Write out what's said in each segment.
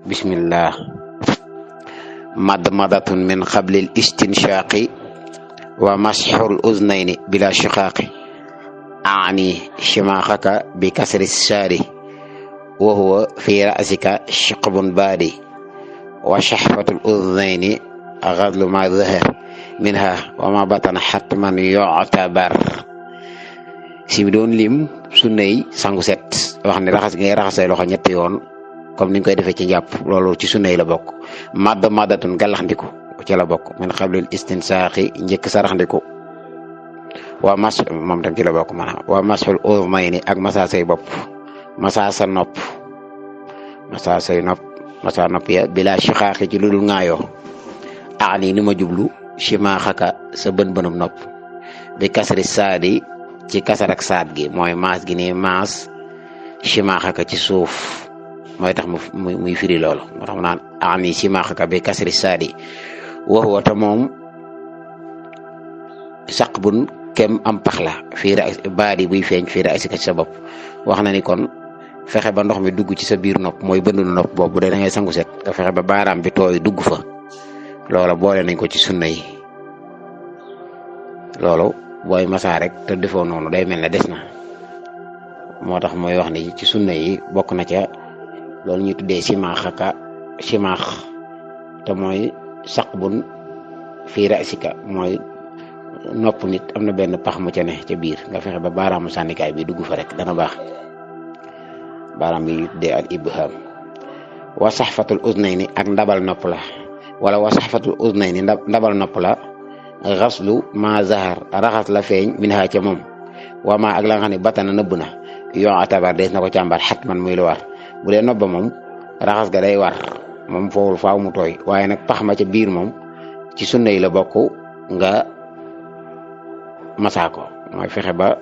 bismillah. madmadatun min qablil istinshaqi wa mashxul uznayni bila shiqaaqi ani shimaaqaka bi kasri saadi wa huwa fi rasika shiqbun baadi wa shahfatul uznayni ghadlu ma zahar minha wa ma batana hatman yu'tabar. si bi doon lim sunnay sangu set wax ne raxas ngay raxas say loxo ñetti yoon comme niñ koy defee ci njàpp loolu ci sunnay la bokk. madatun gàllaxndiku ci la bokk min qablil istinsaaxi njëkk saraxndiku waa mas moom tam ci la bokk maanaam waa masul uznayni ak masa say bopp masa sa nopp masa say nopp masa nopp ya bila shiqaaqi ci lu dul ŋaayoo ani ni ma jublu shimaaxaka sa bën bënum nopp bi kasri saadi ci kasar ak saad gi mooy maas gi nii maas shimaaxaka ci suuf mooy tax muy firi loolu moo tax mu naan ani shimaaxaka bi kasri saadi wa huwa ta moom saq bun kem am pax la fii baadi buy feeñ fii asika ci sa bopp wax na ni kon fexe ba ndox mi dugg ci sa biir nopp mooy bëndu nopp boobu bu dee da ngay sangu set nga fexe ba baaraam bi tooy dugg fa loola boole nañ ko ci sunna yi loolu booy masaa rek te defoo noonu day mel ne des na moo tax mooy wax ni ci sunna yi bokk na ca loolu ñu tuddee simaax te mooy saq bun fii rasika mooy nopp nit am na benn pax mu ca ne ca biir nga fexe ba baaraamu sànnikaay bi dugg fa rek dana baax baaraam bi ñu tuddee al ibham wa saxfatul uznayni ak ndabal nopp la wala wa saxfatul uznayni ndabal nopp la xaslu ma zahar raxas la feeñ min ha ca moom wa ma ak la nga xam ne batana nëbb na yoo atabar des na ko càmbar xat man muy lu war bu dee nopp ba moom raxas ga day war moom foowul faaw mu tooy waaye nag pax ma ca biir moom ci sunna yi la bokk nga masaa ko mooy fexe ba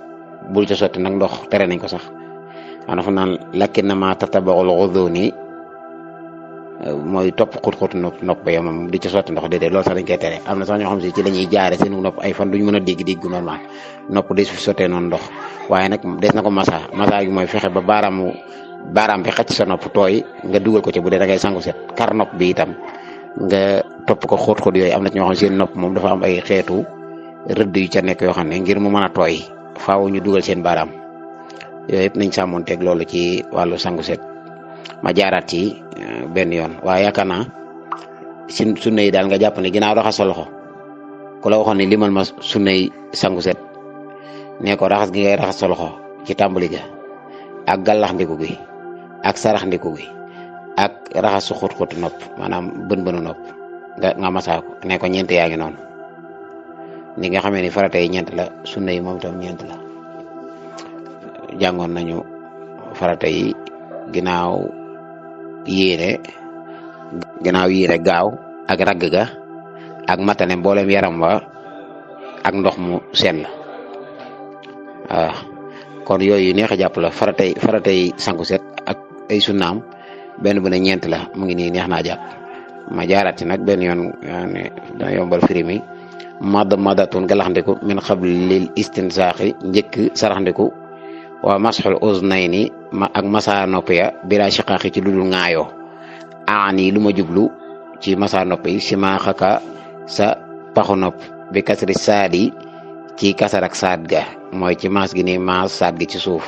bul ca sotti nag ndox tere nañ ko sax ana fa naan lakin ma tatabaxul xuduni mooy topp xut-xut nopp ya moom di ca sotti ndox déedéet loolu sax dañ koy tere am na sax ñoo xam si ci la ñuy jaare seen nopp ay fan duñ mën a dégg gu normal nopp des fi sottee noonu ndox waaye nag des na ko masa gi mooy fexe ba baaraam bi xëcc sa nopp tooy nga dugal ko ci bu dee da ngay sangu set kar nopp bi itam nga topp ko xóot-xóot yooyu am na ci ñoo xam seen nopp moom dafa am ay xeetu rëdd yu ca nekk yoo xam ne ngir mu mën a tooy faaw ñu dugal seen baaraam yooyu yëpp nañ sàmmonteeg loolu ci wàllu sangu set ma jaaraat ci benn yoon waaye yaakaar naa sunna yi daal nga jàpp ne ginnaaw raxas sa loxo ku la waxoon ne limal ma sunna yi sangu set nee ko raxas gi ngay raxas sa loxo ci tàmbali ga ak gàllaxndiku gi ak saraxndiku gi ak raxas su xóot-xóotu nopp maanaam bën-bënu nopp nga masaa ko nee ko ñeent yaa ngi noonu ni nga xamee ni farata yi ñeent la sunna yi moom itam ñeent la jàngoon nañu farata yi ginnaaw yéene gaaw ak ragg ga ak matane mboolem yaram wa ak ndox mu sell waaw kon yooyu neex a jàpp la faratay sangu set ak ay sunnaam benn bu ne ñeent la mu ngi nii neex naa jàpp ma jaaraat ci nag benn yoon dana yombal firi mi madatun galaxndiku min qablil istinsaaxi njëkk saraxndiku wa masxul uznayni ak masa nopp ya bila shiqaaqi ci ludul ŋaayoo ani lu ma jublu ci masa nopp yi simaaxaka sa paxu nopp bi kasri saadi ci kasar ak saad ga mooy ci maas gi ni maas saad gi ci suuf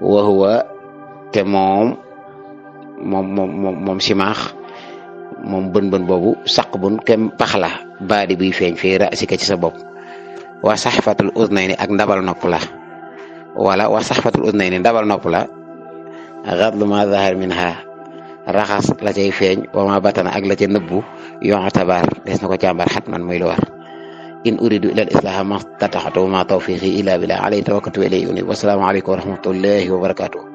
wa huwa te moom simaax moom bën boobu saq bun kem pax la baadi buy feeñ fii rasika ci sa bopp wa saxfatul uznayni ak ndabal nopp la wala wa saxfatul uznayni ndabal nopp la xadlu ma zahar minha raxas la cay feeñ wa ma batana ak la ca nëbbu yoo tabaar des na ko càmbar xat man muy lu war in uridu ila al islaha ma stataxtu wa ma tawfiqi illa billah alayhi tawakkaltu wa ilayhi unib wasalaamu aleykum wa rahmatullahi wa barakatuh